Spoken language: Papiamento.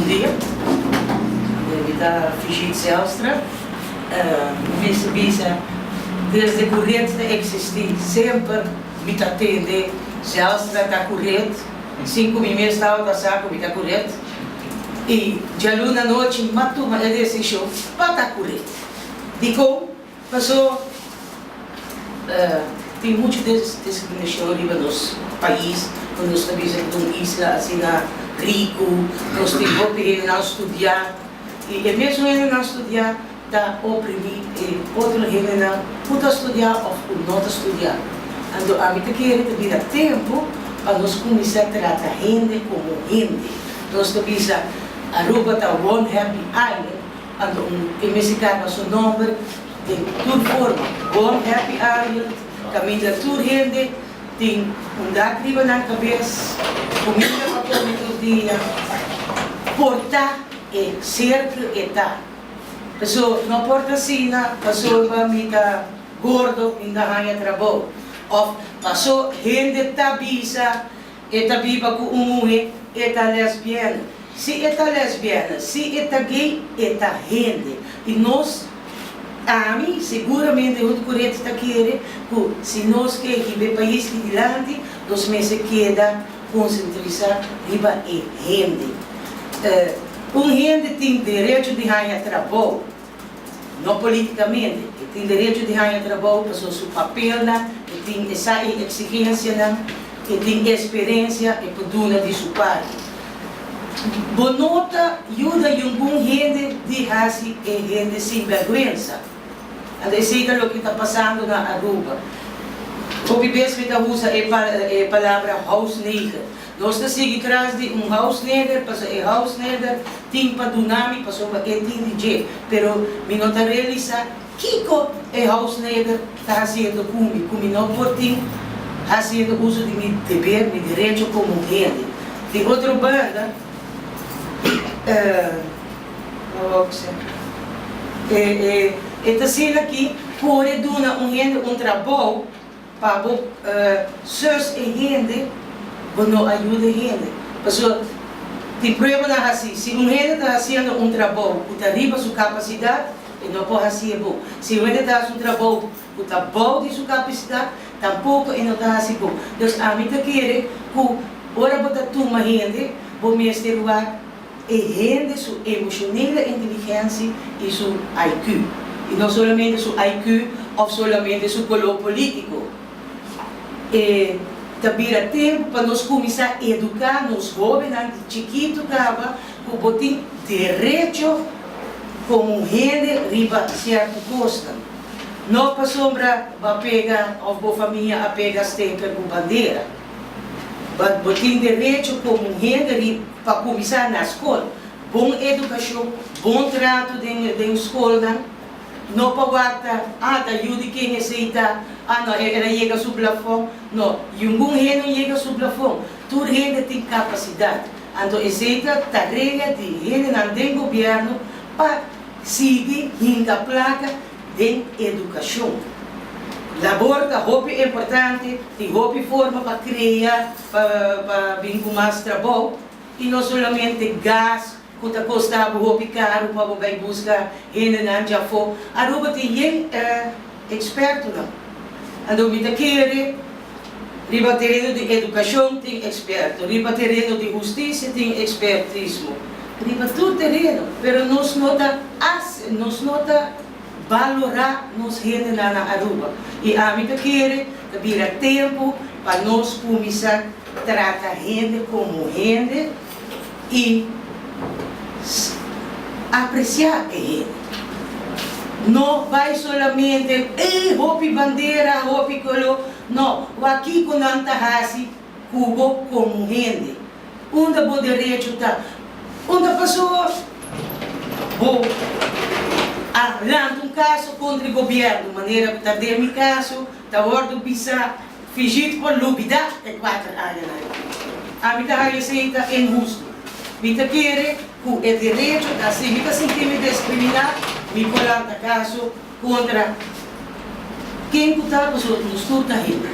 Bon dia, mi ta Fijit Zijlstra. Mi mester bisa desde ku ret ta eksistí semper mi ta tende Zijlstra ta ku ret sin ku mi mes tabata sa ku mi ta ku ret i djaluna anochi m'a tuma e desishon pa ta ku ret. Dikon? Paso tin muchu discriminacion riba nos pais cu nos ta bisa cu ta un isla asina ricu, nos tin hopi hendenan studia y e mesun hendenan studia ta oprimi e otro hendenan cu ta studia of cu no ta studia. Anto ami ta kere ta bira tempo pa nos cuminsa trata hende como hende. Nos ta bisa Aruba ta one happy island. Anto un e mester karga su nomber den tur forma. Bon Happy Island, kaminda tur hende tin un dak riba nan kabes, kuminda pa kome tur dia, por ta e ser ku e ta. Paso no por ta asina pasobra mi ta gordo mi no ta haña trabou òf paso hende ta bisa E ta biba ku un muhé, e ta lesbiana. Si e ta lesbiana, si e ta gay, e ta hende. I nos, ami, seguramente huntu ku Ret ta kere ku si nos ke hiba e pais ki dilanti, nos mester keda konsentrisa riba e hende. Un hende tin derecho di haña trabou. No politikamente. E tin derecho di haña trabou pasobra su papelnan, e tin esa e eksigensianan, e tin esperensia, e por duna di su parti. Bo no ta yuda yungun hende di hasi e hende sinbèrgwensa. Anto esei ta loke ta pasando na Aruba. Hopi bes mi ta usa e palabra housneger. Nos ta sigui tras di un housneger pasobra e housneger tin pa duna mi pasobra e tin di dje, pero mi no ta realisa kiko e housneger ta hasiendo ku mi, ku mi no por tin hasiendo uso di mi deber, mi derecho komo hende. Di otro banda, e ta asina ki por e duna un hende un trabou, Pa bo zus e hende, bo no a yuda e hende. Pasobra tin pruebanan hasi, si un hende ta hasiendo un trabou ku ta riba su kapasidat, e no por hasi e bon. Si un hende ta hasi un trabou ku ta bou di su kapasidat, tampoko e no ta hasi bon. Dus ami ta kere ku ora bo ta tuma hende, bo mester wak e hende su emoshonele inteligensia i su IQ. I no solamente su IQ òf solamente su koló polítiko. E ta bira tempu pa nos kuminsá eduká nos hóbennan di chikitu kaba ku bo tin derecho komo hende riba sierto kosnan. No pasobra bo a pega òf bo famia a pega steker ku bandera. But bo tin derecho komo hende ri pa kuminsá na skol. Bon edukashon, bon trato den den skolnan. No pa wak ta, ah ta yu di ken esei ta, ah no el a yega su blafon. No, yungun hende no yega su blafon. Tur hende tin kapasidat. Anto esei ta tarea di hendenan den gobièrnu pa sigui hinka plaka Den edukashon, labor ta hopi importante, tin hopi forma pa krea pa pa bin ku mas trabou i no solamente gas ku ta kosta bo hopi karu pa bo bai buska hendenan djafó. Aruba tin yen ekspertonan, anto mi ta kere riba tereno di edukashon tin eksperto, riba tereno di hustisia tin ekspertismo, riba tur tereno, pero nos no ta nos no ta Balorá nos hendenan na Aruba y ami ta kere ta bira tempo pa nos cuminsa trata hende como hende y aprecia e hende. No bay solamente ey hopi bandera, hopi color, no, wak kico nan ta haci cu bo como hende. Unda bo derecho ta? Unda paso bo a lanta un kaso kontra e gobièrnu, manera ku ta den mi kaso, ta wòrdu bisa fijit por lubidá e kuater añanan aki. Ami ta haña esei ta inhustu. Mi ta kere ku e derecho ta si mi ta sinti mi diskriminá, mi por lanta kaso kontra ken ku ta, pasobra nos tur ta hende.